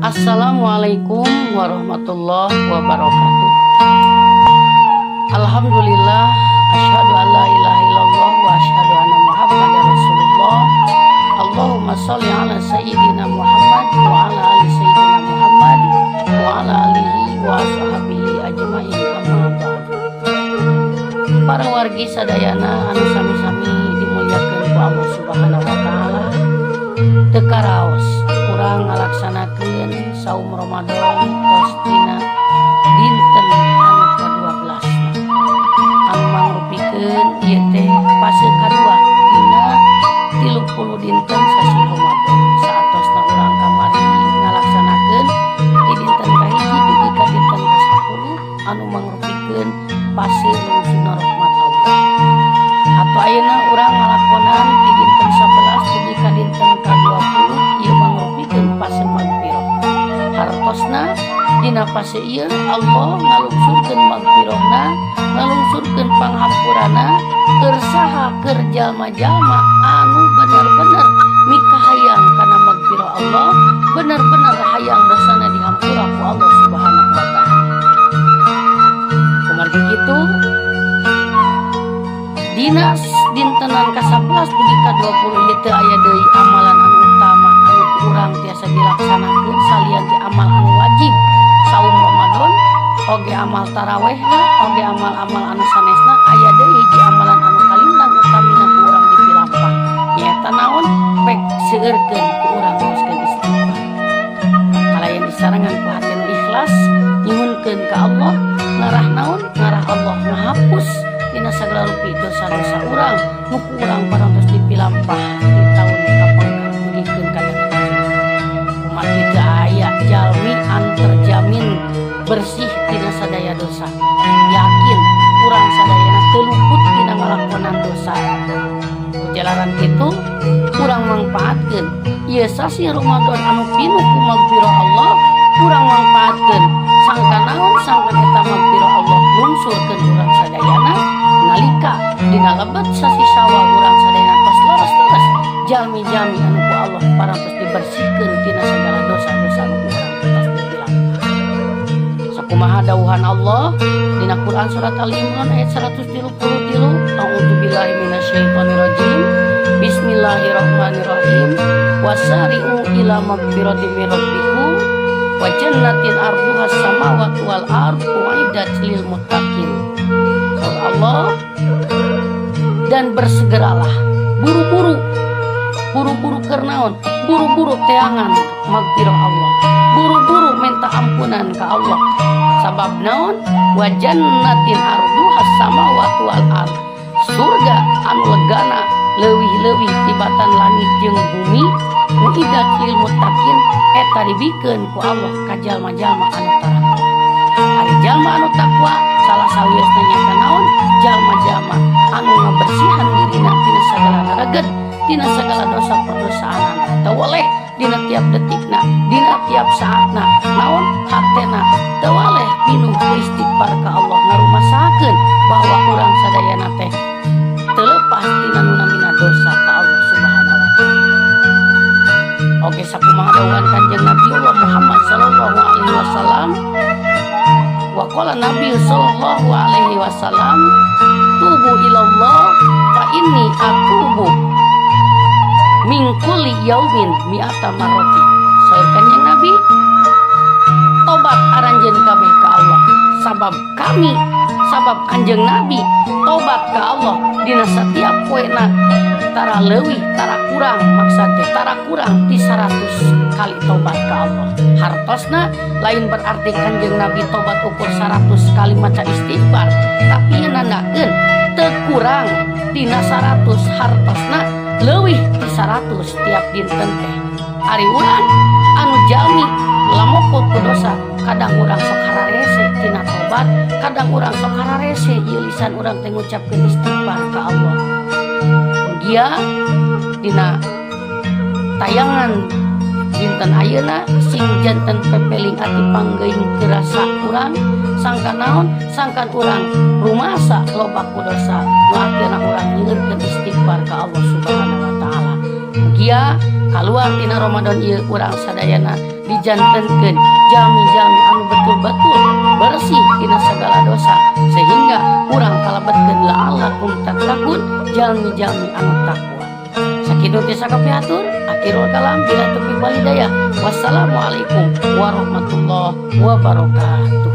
Assalamualaikum warahmatullahi wabarakatuh. Alhamdulillah, asyhadu an la ilaha illallah wa asyhadu anna Muhammadar Rasulullah. Allahumma sholli ala sayyidina Muhammad wa ala ali sayyidina Muhammad wa ala alihi wa ashabihi ajmain, amma ba'du. Para wargi sadayana anu sami-sami dimuliakeun ku Allah Subhanahu wa Taala, teu karaos urang ngalaksanakeun saum Ramadan tos dina dinten anu ka-12, anu mangrupikeun ieu teh fase kadua dina 30 dinten sasi Ramadan. Saatosna urang kamari ngalaksanakeun di dinten kahiji dugi ka dinten ka-10, anu mangrupikeun fase lungsurna rahmat Allah. Atau ayeuna urang ngalakonan di dinten 11 dugi ka dinten ka-20, ieu mangrupikeun fase magfirah. Hartosna dina fase ieu Allah ngalungsurkeun magfirahna, ngalungsurkeun panghampurana keur saha? Keur jalma-jalma anu bener-bener mikahayang kana magfirah Allah, bener-bener hayang dosana dihampura ku Allah Subhanahu wa Taala. Kumargi kitu, dina dintenan ka-11 dugi ka-20 ieu teu aya deui amalan anu utama anu ku urang tiasa dilaksanakeun salian ti amal anu wajib saum Ramadan, oge amal tarawehna, oge amal-amal anu sanesna. Aya deui hiji amalan anu kalindang utamina ku urang dipilampah, nyaeta naon? Pek seueurkeun ku urang teruskeun istighfar kalayan disarengan ku hati nu ikhlas nyuhunkeun ka Allah. Ngarah naon? Ngarah Allah ngahapus tina sagala rupi dosa-dosa urang nu ku urang parantos dipilampah di tahun kapengker dugikeun ka kumargi teu aya jalmi anu terjamin bersih tina sadaya dosa. Yakin urang sadayana teu luput tina ngalakonan dosa. Kujalaran kitu, urang mangpaatkeun ieu sasi Ramadan anu pinuh ku magfirah Allah. Urang mangpaatkeun sangka naon? Sangka eta magfirah Allah lungsurkeun urang sadayana nalika dina lebet sasi Syawal urang sadayana tos leres-leres jalmi-jalmi anu ku Allah parantos dibersihkeun tina segala dosa-dosa anu ku urang tos dipilampah. Sakumaha dawuhan Allah dina Quran surat Ali Imran ayat 133, A'udzubillahi minasyaitonirrajim, Bismillahirrahmanirrahim, wasari'u ila magfiratin min rabbikum wa jannatin arduha samawati wal ard uiddat lil muttaqin. Saur Allah, dan bersegeralah, buru-buru, buru-buru keur naon? Buru-buru teangan magfirah Allah, buru-buru minta ampunan ka Allah. Sabab naon? Wa jannatin arduha samawati wal ard, surga anu legana leuwih-leuwih tibatan langit jeung bumi, uiddat lil muttaqin, eta dibikeun ku Allah ka jalma-jalma anu tarakwa. Ari jalma anu takwa salah sawiosna nyaeta naon? Jalma-jalma anu ngabersihan dirina tina sagala ngareged, tina sagala dosa perdosaanana. Teu boleh dina tiap detikna, dina tiap saatna, naon, hatena teu waleh pinuh ku istighfar ka Allah, ngarumasakeun bahwa urang sadayana teh teu lepas tina nu namina dosa ka Allah Subhanahu wa Taala. Oke, sakumaha dawuhan Kanjeng Nabi Allah Muhammad sallallahu alaihi wasallam, wa qala Nabi sallallahu alaihi wasallam, tubu ilallah fa inni atubu min kulli yaumin mi'ata marratin. Saur Kanjeng Nabi, tobat aranjeun kabeh ka Allah, sabab kami, sabab Kanjeng Nabi tobat ka Allah dina setiap poena tara leuwih tara kurang, maksud teh tara kurang ti 100 kali tobat ka Allah. Hartosna lain berarti Kanjeng Nabi tobat ukur 100 kali maca istighfar, tapi nandakeun teu kurang tina 100, hartosna leuwih ti 100 tiap dinten teh. Ari urang anu jalmi lamokot ku dosa, kadang urang sok hararese tina tobat, kadang urang sok hararese ieu lisan urang teh ngucapkeun istighfar ka Allah. Mugia dina tayangan dinten ayeuna sing janten pepeling ati panggeuing kerasa urang. Sangka naon? Sangkan urang rumasa loba ku dosa nu akhirna urang nyeueurkeun istighfar ka Allah Subhanahu wa Taala. Mugia Keluar tina Ramadan ieu, urang sadayana dijantenkeun jalmi-jalmi anu betul-betul bersih tina segala dosa, sehingga urang kalebetkeun la'allakum tattaqun, jalmi-jalmi anu takwa. Sakitu ti sakapihatur, akhirul kalam, billahi taufiq wal hidayah, wassalamualaikum warahmatullahi wabarakatuh.